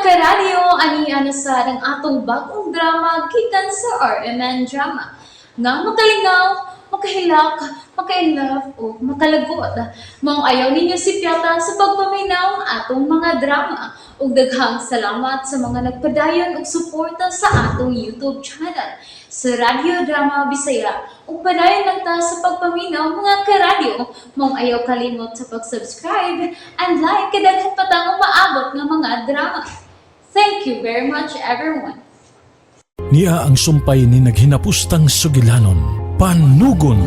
Karadyo, ani na sad ang atong bagong drama gikan sa RMN Drama. Nga makalingaw, makahilak, maka-inlove o makalagot. Maong ayaw ninyo sipyata sa pagpaminaw ang atong mga drama. Ug daghang salamat sa mga nagpadayon og suporta sa atong YouTube channel sa Radyo Drama Bisaya. Ug padayon lang ta sa pagpaminaw, mga karadyo. Maong ayaw kalimot sa pag-subscribe and like kay daghan pa tang umaabot nga mga drama. Thank you very much, everyone. Niya ang sumpay ni naghinapustang sugilanon, panugon.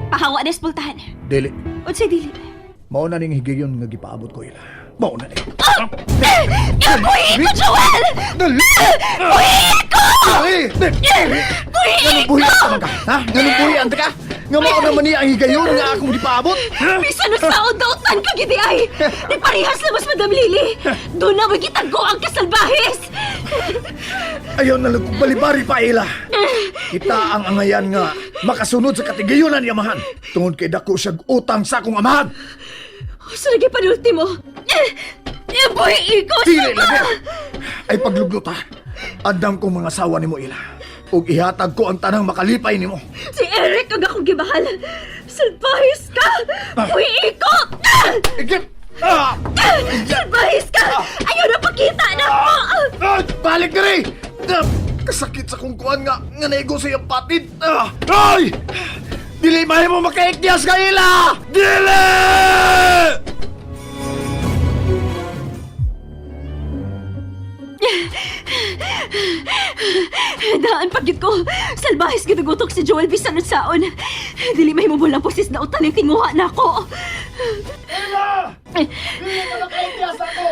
Pahawa na espultahan. Dili. Unsay dili? Mao na ning higayon nga gipaabot ko ila. Mao na ni. Buhi ko, Joel! Dali! Buhi ko! Dali! Dali! Nganong buhi ang ka? Ha? Nganong buhi ang ka? Nga mao naman niya ang higayon nga akong gipaabot? Ha? Bisan sa dautan ka gidi ay! Di parehas na mas Madam Lily! Doon na magitago ang kasalbahis! Ayaw na lang kong balibari pa ila. Kita ang angayan nga makasunod sa katigayonan ni amahan. Tungod kay dako siyag utang sa akong amahan. Sa lagi panultimo! Buhi ko! Dili lagi. Ay pagluglot ha. Andam kong mga sawa nimo ila. Ug ihatag ko ang tanang makalipay nimo. Si Eric ang akong gibahal! Salbahis ka! Buhi ko! Igit! Ah! Salbahis ka! Ayaw na pakita na ko! Ah! Balik diri! Ah! Kasakit sa kong kuan nga nga naigo sa iyang patid. Ah! Ay! Dili mahimo makaikdyas ka ila! Dili! Daan pagyud ko. Salbahis gid gutok si Joel bisan unsaon. Dili may mubulang pusis na utan ang tinguha nako. Ila! Dili ka makaikdyas ako!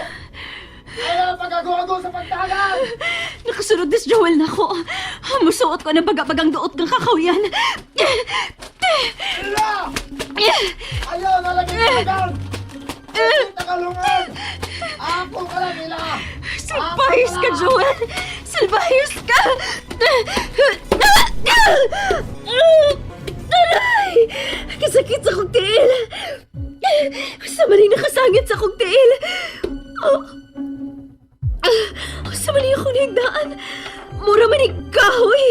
Ayaw pag-ago-ago sa pagtagan! Nakasunod ni si Joel nako. Musuot ko ng baga-bagang duot ng kakawian. Ila! Ayaw na lagi tagan! Tagalungan! Ako ka lang ila! Salbahis ka, Joel! Salbahis ka! Aray! Kasakit sa kong tiil! Sa maling nakasangit sa kong tiil! Oh. Sa maling akong nagdaan! Mura man ang kahoy!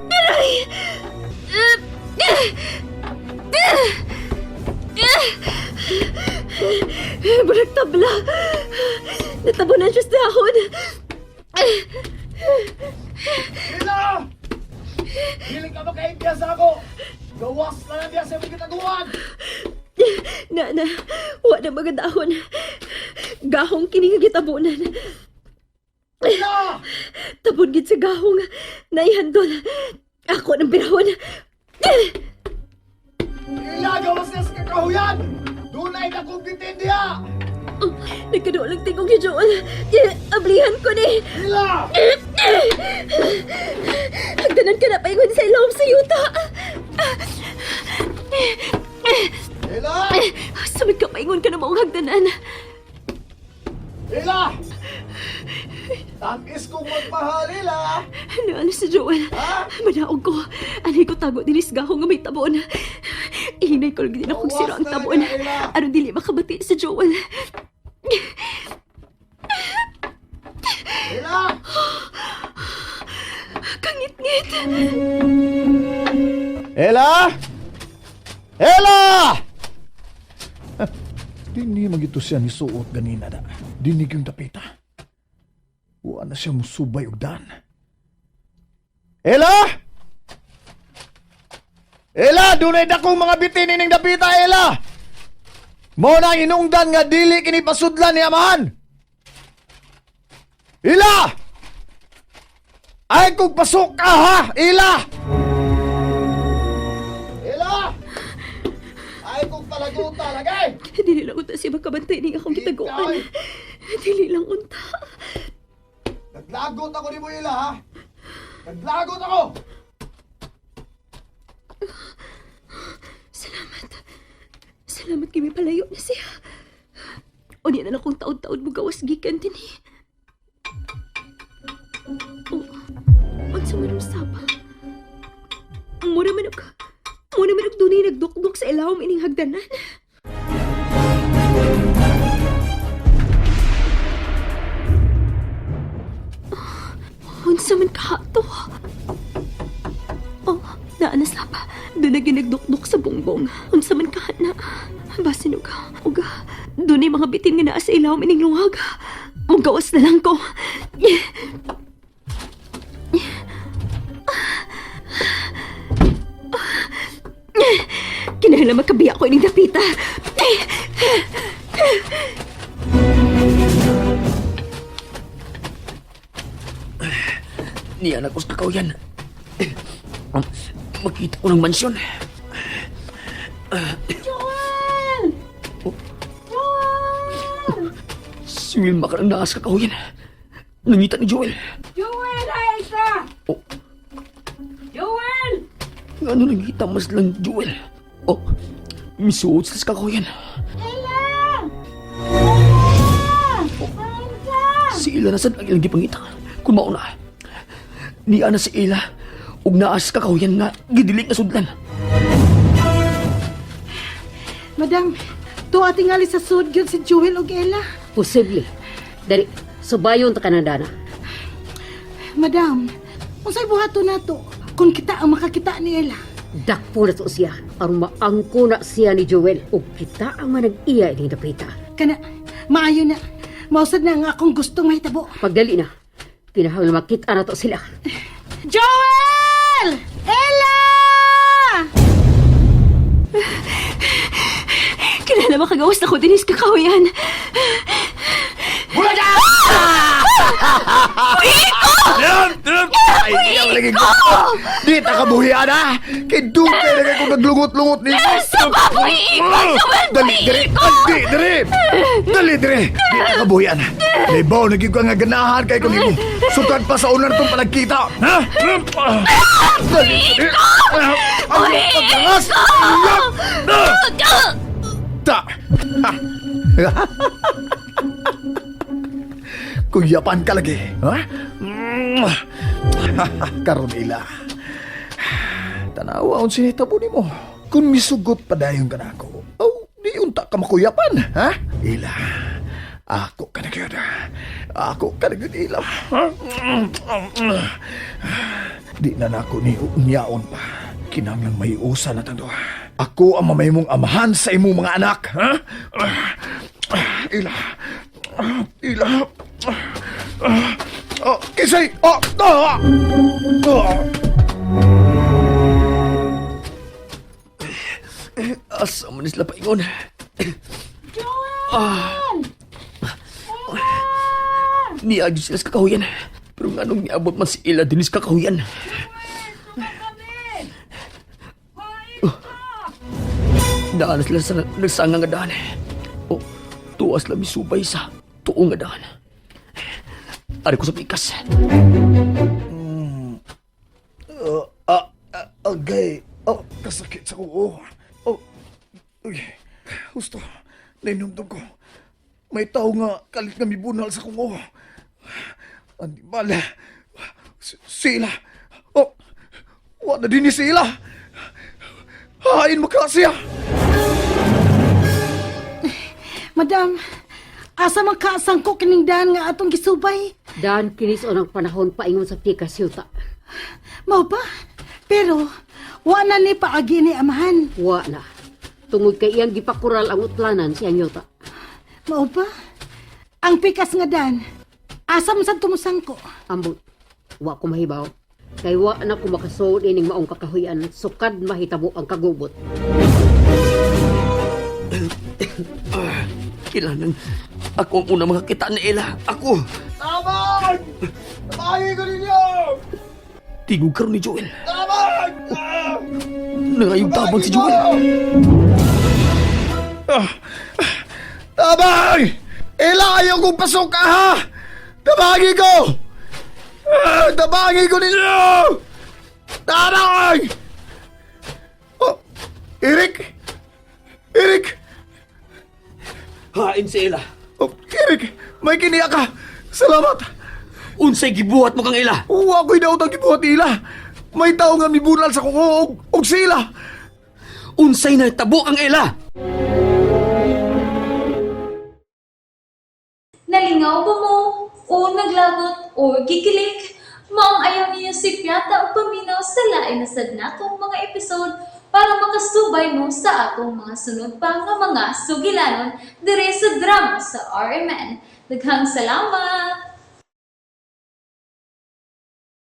Aray! Burag tabla! Natabunan siya sa dahon! Ila! Dili ka makaikdyas ako! Gawas na lang diya sa imong gitaguan! Na, na, wa na mga dahon. Gahong kini nga gitabunan. Ila! Tabon gid sa gahong. Naihandol. Ako ng birahon. Ila, gawas na sa kakahuyan! Dunay na kong bitin diha! Oh, nagkaduol ang tingog ni Joel. Ablihan ko ni. Ila! Hagdanan ka na paingon sa ilawom sa yuta. Ila! Samad ka paingon ka na maong hagdanan. Ila! Tamis kong magmahal, Ila! Ano, ano si Joel? Ha? Manaog ko. Anay ko tago dinis gahong nga may tabon. Ihinay ko lang din akong siro ang tabon. Aron dili makabati si Joel. Ila! Kangit-ngit. Ela! Ela! Dini magito siya ni suot ganina da. Dini yung tapita. Wa na siya musubay og dan. Ela! Ela, dunay dakong mga bitin ining dapita, Ela! Mo na ang inungdan nga dili kini pasudlan ni amahan. Ila! Ay kung pasok ka ha, Ila! Ila! Ay kung palaguta lagay! Dili lang unta siya makabantay ning akong gitaguan. Dili lang unta. Naglagot ako ni mo Ila ha! Naglagot ako! Salamat. Salamat kay may palayo na siya. Unya na lang kong taod-taod mo gawas gikan din eh. Oh, unsa man ang saba? Mura man og dunay nagdukduk sa ilawom ining hagdanan. Lagi nagdukduk sa bongbong. Unsa man ka na. Basin og og dunay mga bitin nga naa sa ilawom ining luwag. Mugawas na lang ko. Kinahanglan magkabiya ko ining dapita. Niya na ko sa kakauyan. Makita ko ng mansyon. Joel! Joel! Si Wilma ka nang naas kakauyan. Nangita ni Joel. Joel, ay ka! Oh. Joel! Nga ano nangita mas lang Joel. Oh, misuot sila sa kakauyan. Ella! Oh, si Ila na sad ang ilang gipangita. Kung mauna, niya na si Ila ug naas kakauyan nga gidiling na sudlan. Madam, tuwa tingali sa sud gyud si Jewel ug Ella. Posible. Dali, subayon ta ka na, Dana. Madam, unsay buhaton nato kung kita ang makakita ni Ella? Dakpo na to siya. Aron maangko na siya ni Joel. Ug kita ang manag-iya ining dapita. Kana, maayo na. Mausad na nga akong gustong mahitabo. Pagdali na, kinahanglan makita na to sila. Joel! Ella! Kinahanglan makagawas na ko dinis kakahuyan. Ay, iyaw lagi ko! Di ta kabuhian ha! Kay dugay na kay kung naglungot-lungot ni Sa baboy iko! Joel, Dali, diri! Dali, diri! Dali, diri! Di ta kabuhian ha! Libaw, naging ka nga ganahan kay kung imo. Sukad pa sa unan tong panagkita! Ha? Dali, diri! Ang paglangas! Ta! Kung yapan ka lagi, ha? Karon ila. Tanawa on sinitabo nimo. Kung misugot pa dayon ka nako, oh, di unta ka makuyapan, ha? Ila. Ako ka na gyud. Ako ka na gyud ila. Di na nako ni unyaon pa. Kinahanglan may usa na tang duha. Ako ang mamay mong amahan sa imong mga anak, ha? Ila. Ila. Oh, kisay. Oh, oh. Oh. Asa man sila paingon? Joel! Ah. Niadyo sila sa kakahuyan. Pero nga nung niabot man si Ila dinis kakahuyan. Kami! Oh. Daan sila sa nagsanga nga daan. O, tuwas lang misubay sa tuong nga daan. Ari ko sa pikas. Agay. Oh, kasakit sa kuo. Oh, uy, husto. Nainumdum ko. May tao nga kalit nga mibunal sa kungo. Animal. Sila. Oh, wa na din ni sila. Hain mo ka siya. Madam, asa man ka sangko kining daan nga atong gisubay? Dan kinis unang panahon paingon sa pikas yuta. Mao ba? Pero wa na ni paagi ni amahan. Wa na. Tungod kay iyang gipakural ang utlanan siyang yuta. Mao ba? Ang pikas nga daan, asa man sad tumusangko? Ambot, wa ko mahibaw. Kay wa na ko makasuod ining maong kakahuyan sukad mahitabo ang kagubot. Kailangan ako ang unang makakita ni Ella. Ako! Tabang! Tabangin ko ninyo! Tigog karon ni Joel. Tabang! Nangayog tabang si Joel. Tabang! Ella, ayaw kong pasok ka, ha! Tabangin ko! Tabangin ko ninyo! Tabang! Oh, Eric! Eric! Hain si Ella. Oh, Eric, may kiniya ka. Salamat. Unsay gibuhat mo kang Ella? Wa ko'y daot ang gibuhat ni Ella. May tao nga mibunal sa kuko og sila. Unsay na tabo kang Ella? Nalingaw ba mo? O naglagot o gikilig? Maong ayaw niyo si Piata o paminaw sa lain na sad natong mga episode. para makasubay mo sa atong mga sunod pa nga mga sugilanon dire sa drama sa RMN. Daghang salamat!